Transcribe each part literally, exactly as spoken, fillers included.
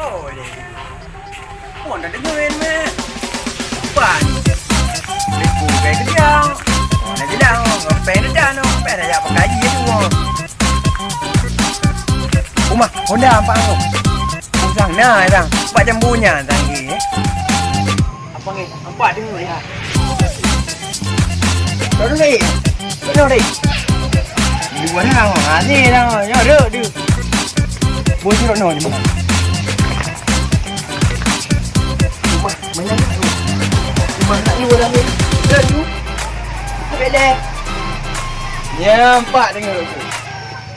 Oh, lé. Oh, dah dengar, meh. Pan. Lé, bukai kerja. Oh, dah bilang, oh, ngapain dah, no? Ngapain dah, ya, pakai aja tu, oh. Uma, Honda empat ngah. Pusang na, sang. Empat jambu nya, sang, eh. Apa ni? Empat dengar, ya. Duduk, dek. Duduk, dek. Di luar dah, oh. Ha, ni dah, oh. Ya, duduk, duduk. Bocor no, ni. Rumah, mana ni? Rumah nak ni, orang ni. Duduk, duduk. Bele. Ya, empat dengar tu.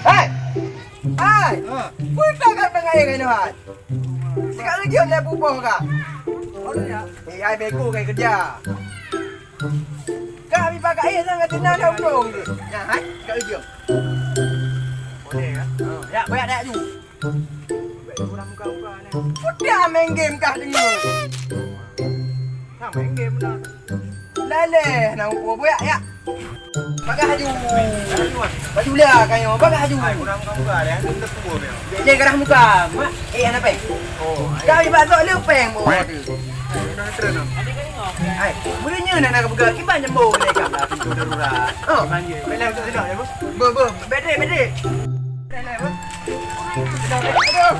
Hai! Hai! Ha. Peue ka teungoh hai keunoe hai? Sikak ujeuen lé pupoh ka. Eh, hai bego kai keureuja. Ka habéh pakai air sang ka teunang dah ulông tu. Nah, hai, sikak ujeuen. Boleh ya? Ha, ya, banyak dak ju. Peue dah main game kah deungoe? Ka main game dah. Laleh, na upo boyak, ya. Bagah aju. Baju lah kayo, bagah aju. Ai, kurang muka dia, tu dah tua dia. Dia garah muka. Mak, eh, anak peng. Oh, ai. Kau ibat sok lu peng, bo. Ai, dah tren, no. Ai, burunya nak nak pegang kiban jembo ni, Kak. Pintu darurat. Oh. Kiban je. Boleh tu sedap ya, Bos? Bo, bo, bedek, bedek. Boleh lah, Bos. Aduh.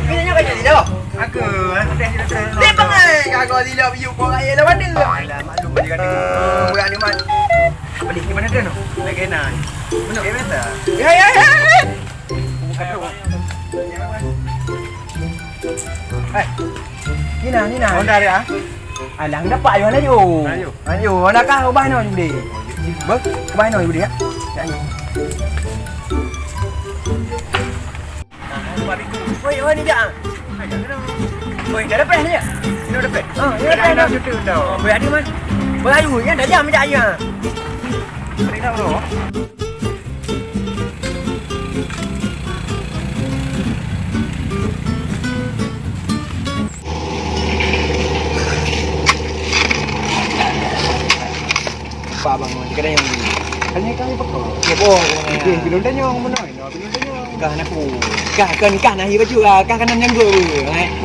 Kena nyoe baju sila. Aku, eh, teh sila terus. Dia bangai kagak sila biu kau raya lawan dia. Alah, maklum dia kata. Berat dia, Man. Boleh, di mana dia, no? Lagi nak. Mana? Dia biasa. Ya, ya, ya, ya. Bukan tu. Eh, ni nah, ni nah. Honda dia, ah? Alah, dapat ayo laju. Ayo. Ayo, nak kah ubah no judi. Beh, ubah no judi ya. Ya, ayo. Oi, oi, ni jak. Oi, dah dapat ni ya? Ni dapat. Oh, ni dapat. Dah cuti dah. Oh, boleh ada, Man. Boleh ayo, ya, dah jam jak ayo. Boleh dah, bro. Pak bang, di kedai yang ni. Kan ni kami pekok. Ya, boh. Okey, belum tanya, belum tanya. Kah nak ku. Kah kan, kah nak hidup juga. Kah kan yang gue.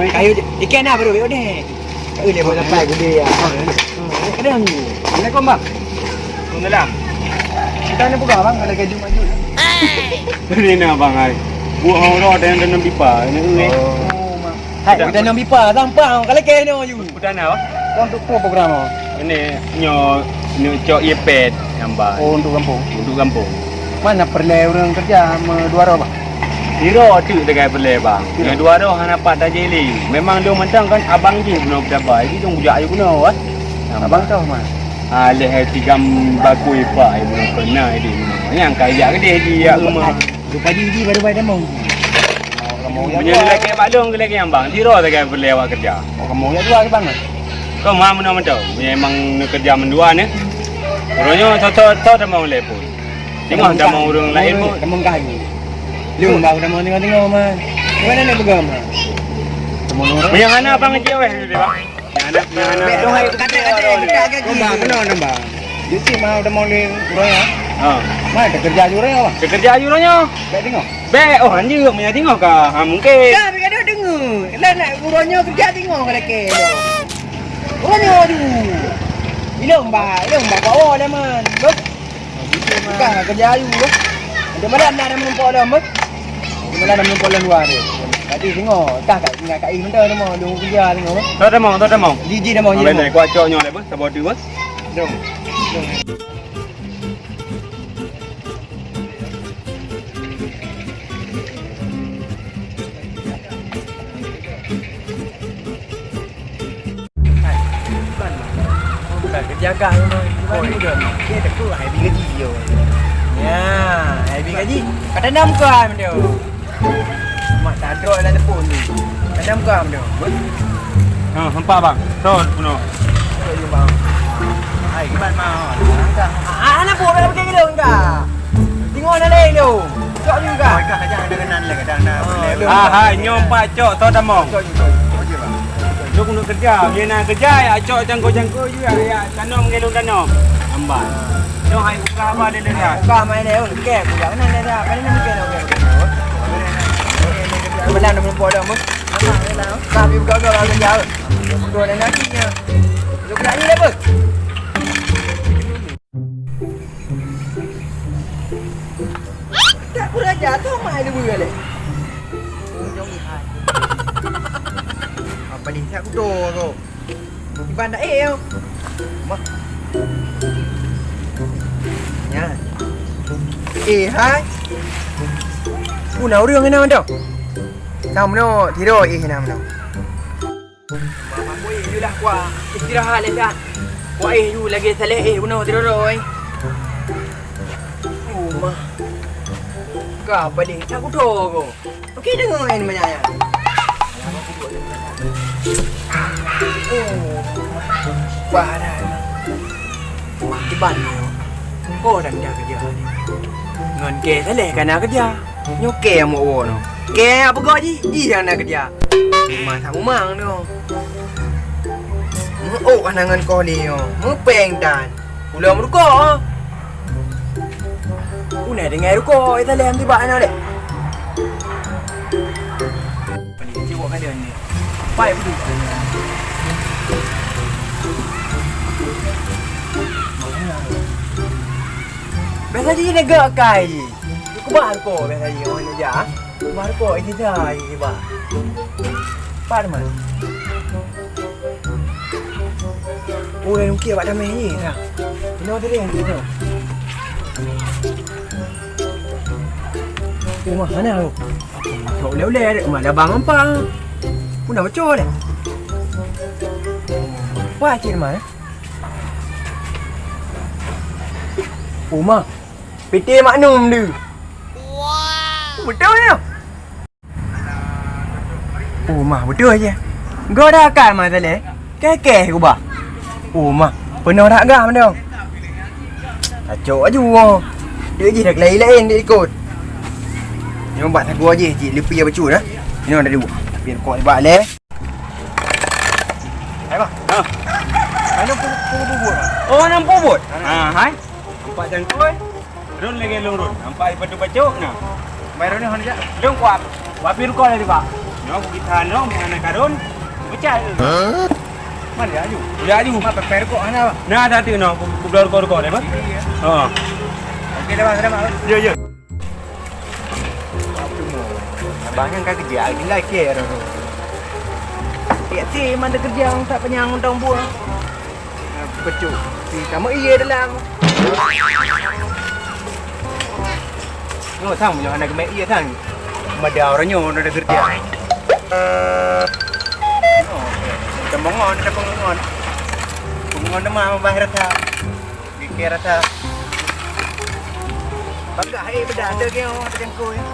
Kah hidup ikan apa tu? Deh. Kau boleh buat apa gede ya? Kedai yang ni. Assalamualaikum, Bang. Waalaikumsalam. Kita ni buka, Bang, kalau gaji maju. Ini nak, Bang, ai. Buat orang dan dalam pipa. Ini, eh. Oh, Bang. Hai, kita dalam pipa, sampah, kalau kena you. Udah nak, Bang? Kau untuk apa program, Bang? Ini, nyo, nyo cok iPad, nambah. Oh, untuk kampung? Untuk kampung. Mana peureulèe ureueng keureuja meudua droe, Bang? Sidroe teuk teuka peureulèe, Bang. Sidroe. Nyang dua droe hana pat tajak lé. Memang lôn mantong kon abang jih bunoe peudaba, jadi lôn kujak ayue bunoe, eh. Abang toh, Man? Ah, lheuh tigam bakui pak ayue bunoe keunan di bunoe. Nyang ka jak keudeh di yak rumah. Rupa jih, jih baru bai tamong. Meunyoe lagèe bak lôn, lagèe nyan, Bang. Sidroe teuka peureulèe awak keureuja. Oh, kamoe jak dua, Bang, eh? Kon ma meunoe mantong. Meunyoe memang neukeureuja meudua nyoe. Uroe nyoe tho-tho, tho tamong lé pun. Teuma tamong ureueng laén pun. Tamong kah lé. Lôn baru tamong teungoh-teungoh, Man. Gimana nak peugah, Man? Tamong ureueng. Meunyoe hana abang jih wéh, Bang. Nyang hana, nyang hana. Bèk dong hai kata-kata, buka gaji. Bang, beuna nang, Bang. Jeuet cit mau tamong lé uroe nyoe. Ha. Mai teukeureuja uroe nyoe, Bang. Teukeureuja uroe nyoe. Bèk teungoh. Bèk, oh, anjeuk meunyoe teungoh ka. Ha, mungken. Ka, bèk ka deungoe. Lah nak uroe nyoe keureuja teungoh ka lakèe. Uroe nyoe, aduh. Ilong, Bang. Ilong, Bang. Power lah, Man. Bang. Bukan, kerja ayu ke? Ada malam nak ada menumpuk dalam, eh? Ada malam nak menumpuk dalam luar dia. Tadi tengok, entah kat, kat Ih mentah nama, dia orang kerja tengok, eh? Tahu dah mau, tahu dah mau. Jiji dah mau, jiji dah mau. Kuat cok nyoh, apa? Sabar tu, eh? Jom. Jom. Bukan, bukan. Bukan, kerja kah memang. Bukan juga. Dia tak tahu, hai bini gaji dia. Ya, hai bini gaji. Kata enam kau, hai benda. Mak tak drop dalam telepon tu. Kata enam kau, hai benda. Ha, nampak bang. Betul, penuh. Betul je, bang. Hai, kiban mau. Langkah. Ah, anak pun dah pakai gedung kah? Tengok dah lain tu. Cok juga. Mereka saja ada kenan lah, kadang dah boleh tu. Ah, hai, nyoe empat cok, tau tamong. Cok je, cok je. Cok je, bang. Keuneuk keureuja, biar na keureuja, ya cok cangkôi-cangkôi ju, ya, ya tanom ngon lôn tanom. Lambat. Nyoe hai buka haba lé lôn, ya. Buka mai lé, oh, kèe, buka. Mana lé, ya? Mana nak kèe, kèe, kèe. Mana nak mumpok dah, Mus? Nama, mana? Kami buka, buka, buka, buka. Betul, dan nanti, ya. Lu kena ni, apa? Tak kuraja tu mai dia boleh leh. Ujong ni hai. Apa ni, siap kudo tu. Iban dah eh, yo. Mak. Ya. Eh, hai. Puna urang ni nama tu? Nama tu? Tiro eh nama tu. Mama, kuéh ju lah, kuah istirahat lé that. Kuah éh ju lagèe saleh éh bunoe sidroe. Oh, ma. Ka padé, tak kuto ko. Okey, deungoe nyan, manyang. Oh, ma. Kuah dah. Kiban nyoe. Ko dan dah keureuja ni. Ngon kèe saleh ka na keureuja. Nyoe kèe meuwoe nyoe. Kèe peugah jih, jih nyang na keureuja. Masa umang nyoe. Meu'ok hana ngon koh lé nyoe. Meupéng tan. Ulôn meurukoe. Ulôn deungai rukoe, eh, saleh meusiba nyoe lé. Pai peuduek. Biasa jih negak kai jih. Keubah rukoe biasa jih orang neujak. Keubah rukoe ija jih keubah. Pat man. Oh, dah lungkir bak damai jih dah. Inoe tadi yang kita. Oh, mah sana tu. Cok ulèe-ulèe, mana abang nampak. Pun dah bocor dah. Wah, cik mana? Oh, mah. Piti Magnum tu. Betul ya? Oh, mah, betul je. Gak dah akai mah tadi. Kekeh kubah. Oh, mah, penuh dak gah mendong. Tacok aju, oh. Dia je dah kelai lain dia ikut. Dia nampak sagu aja, cik lepi apa cu dah. Ini ada dua. Biar kau ibak leh. Hai, bang. Ha. Mana pu-, pu-, pu-, pu-, Oh, nampu buat? Ha, hai. Nampak cangkul. Run lagèe lôn run. Nampak ipatu pacok na. Mai run ni hon jak. Lôn kuat. Wapi rukok dari, Pak? Nyoe kita nyoe hana karun. Pecah. Mana dia aju? Dia aju. Apa per kok hana, Pak? Nah, tadi no, ku, ku belah rukok-rukok deh, Pak. Iya. Ha. Okey dah, Bang, sudah, Bang. Ya, ya. Abang kan ka keujak, tinggai kèe dah tu. Tiap si mana keureuja, tak panyang undang buah. Becut. Si sama iya dalam. Nyoe sang meunyoe hana geumè iya sang. Mada ureueng nyoe na keureuja. Teumèe ngon, ada peungon. Peungon teuma mambah rasa. Geukèe rasa. Bagah, eh, beda ada ke orang terjangkau, ya.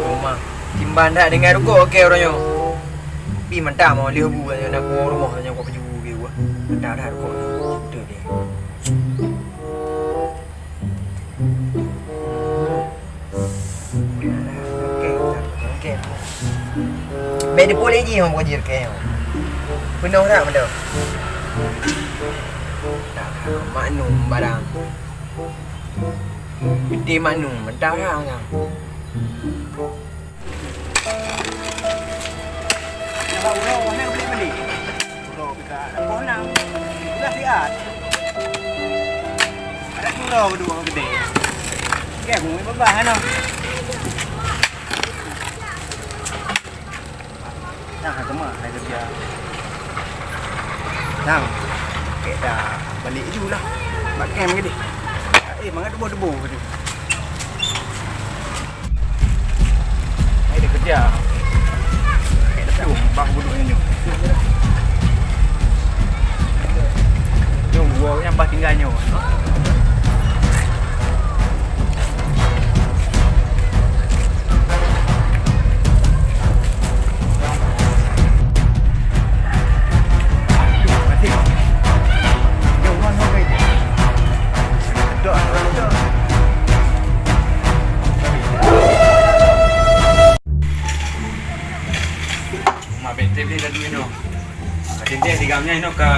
Rumah. Simban that dengan rukok ke orang nyo. Pi mantap mau liu bu nyo nak buang rumah nyo kok baju biru. Mantap that rukok. Betul dia. Bèk dipuleh jih, hom, bukon jih rukèe. Peunoh dak meudoh? Dak, maknum barang. Piti maknum, dak, dak, dak. Uroe, uroe, uroe, beli, beli. Uroe pika, dah poh enam. Udah siat. Ada uroe kedua gedé. Oke, bumi babah, ano. Nah, teuma, hai kerja. Nang, kek dah balik ju lah. Bak kem ke deh? Eh, mangat tuboh-tuboh ke deh? Hai dia kerja. Kek dah tu, bah buduk nyoe. Jom, gua nyang bah tinggal nyoe. Nyoe ka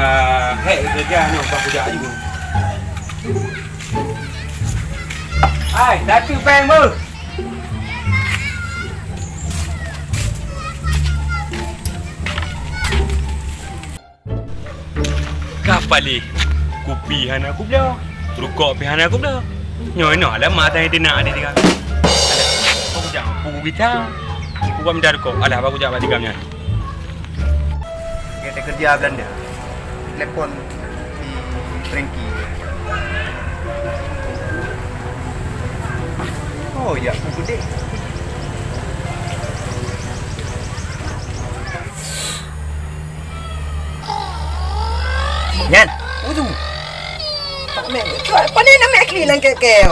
hék keureuja nyoe, bah kujak aju. Hai, datu péng beuh. Ka paléh, kupi hana kubloe, rukok pih hana kubloe. Nyoe inoe alah mata nyang teunak di tinggai. Alah, kujak, pugu gita. Pugu minta rukok. Alah, bah kujak bak tinggai nyan. Gata keureuja Belanda. Telepon si Frankie. Oh, ya, aku gede. Nyan, ujung. Pak Mek, cuak, pane nama Akli nang keu-keu?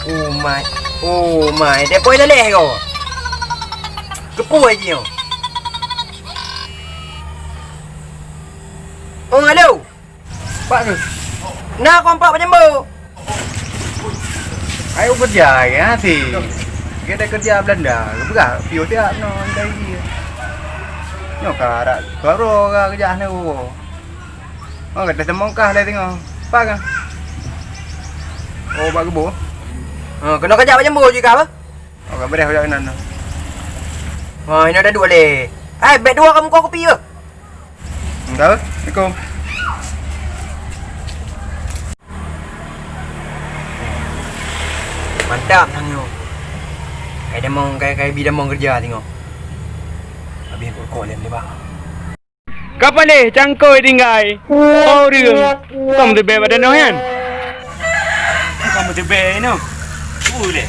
Oh my, oh my, dia poi dah leh kau. Kepu aja kau. Oh, halo. Pak tu. Nah, kompak pajembo. Ayo kerja ya si. Kita kerja Belanda. Bukan piu tiap no dari dia. Nyoka rak karo ka kerja ni. Oh, kata temongkah lah tengok. Pak kan? Oh, bak kebo. Ha, kena kejap pajembo jika apa? Oh, ka beureh jak keunan tu. Ha, inoe dah duek lé. Hai, bèk dua kamu kau kopi ke? Enggak, Assalamualaikum. Mantap nang nyoe. Kai damong, kai, kai bi damong keureuja singoh. Habéh rukok lé leubah. Ka paléh cangkôi tinggai. Oh, ureueng. Bukan meuteubiet bak tanoh nyan. Bukan meuteubiet nyoe. Uleh.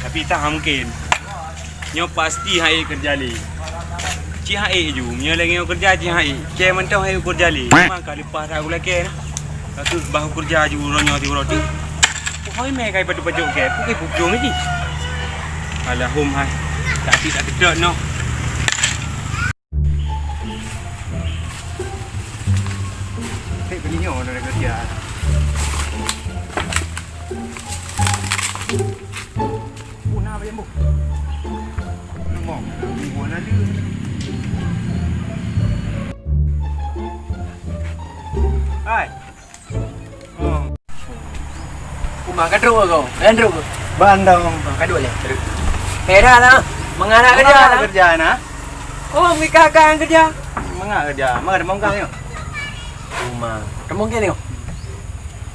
Tapi tak mungkin. Nyoe pasti hai keureuja lé. Cit hai ju. Nyoe lagèe nyoe keureuja cit hai. Cè mantong hai keureuja lé. Maka leupah dah ulakèe nah. Ka keuh bah keureuja ju uroe nyoe ti uroe ti. Hoi mè kai padu pajok ke. Pukul bukong ji. Alahum hai. Tak cit tak keudok noh. Cek bini nyoe udah kerja. Puna apa jambu? Lemong. Buah nadi. Hai. Oh. Uma ka trok kau? Kan trok. Ban dong. Ka dua leh. Hera lah. Mengarak kerja lah. Kerja nah. Oh, mengikah kan kerja. Mengak kerja. Mana ada mongkang nyoe? Uma. Kamu ke nyoe?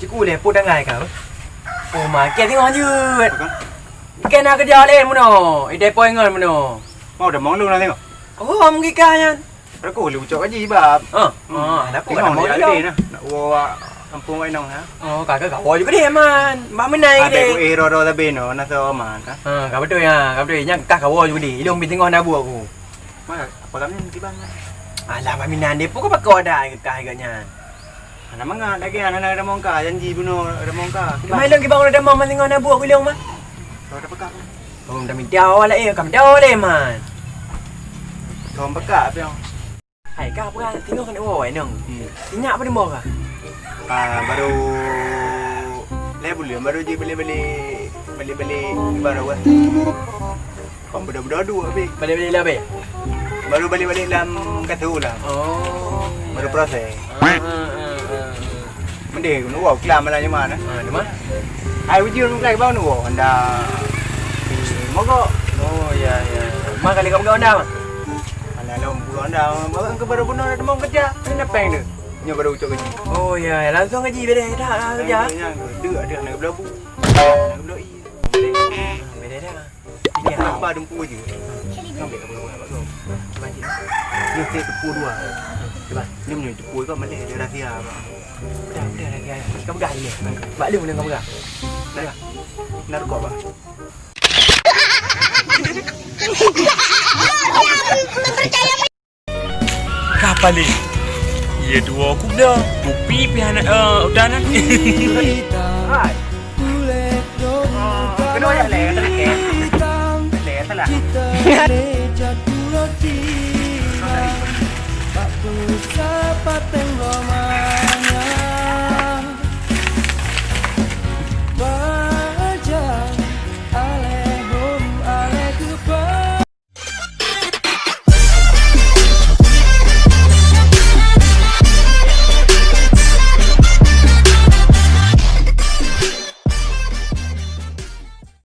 Cikgu leh pun dangai kau. Uma, ke tengok lanjut. Bukan nak kerja leh meunoe. Idai poingon meunoe. Mau dah mong lu nak tengok. Oh, mengikah nyan. Aku lu cok gaji bab. Ha. Hmm. Ha, dah aku tengok nak mau dia dia. Nah. Nak bawa kampung wak inong ha. Oh, kakak kawa juga deh man. Bak menai ada deh. Aku eh roro tapi no nasa aman ha. Ha, kau betul ya, kau betul. Nyang kah kawa juga deh. Ilong bi tengok nak buat aku. Mana apa kami nanti bang? Alah, bak minan deh. Pokok bakal ada kah agaknya. Anak mangat lagi anak ada mongka janji bunuh ada mongka. Mai long kibang ada mama tengok nak buat aku ilong mah. Kau ada pekak. Oh, dah minta awak lah eh, kami dah oleh man. Kau pekak apa yang Hai kah, peugah tengok keuneuk woe nong. Hmm. Inyak apa deumoh kah? Ah, baru lhèe buleuen baru jibeli-beli, beli-beli baru kan. Kok budak-budak dua habis. Beli-beli lah habis. Baru balik-balik dalam kata lah. Oh. Baru proses. Ah, ah, ah, ah, ah. Mending kena wow kelam malam nyaman eh. Ha, di mana? Ai uji urang kelai bang tu. Honda. Mogok. Oh ya ya. Mah kali kau pegang Honda mah? Honda lom pegang Honda. Baru ke baru bunoe dah temong kerja. Mana peng tu? Nya baru ucok gaji. Oh ya, ya, langsung gaji beres dah kerja. Nya tu ada nak belabu. Nak belabu. Beres dah. Ini apa dumpu je. Kan bek apa buat kau. Cuba cik. Ni saya tepu dua. Cuba. Ni punya tepu kau mana ada rahsia apa. Dah, dah, dah, dah. Kau pegang ni. Bak lu ni kau pegang. Dah. Nak rukok bang. Ka paléh. Iya dua kuda, kupi pih anak eh, udah nah. Hai. Oh, kena ya leh, kena leh. Leh salah.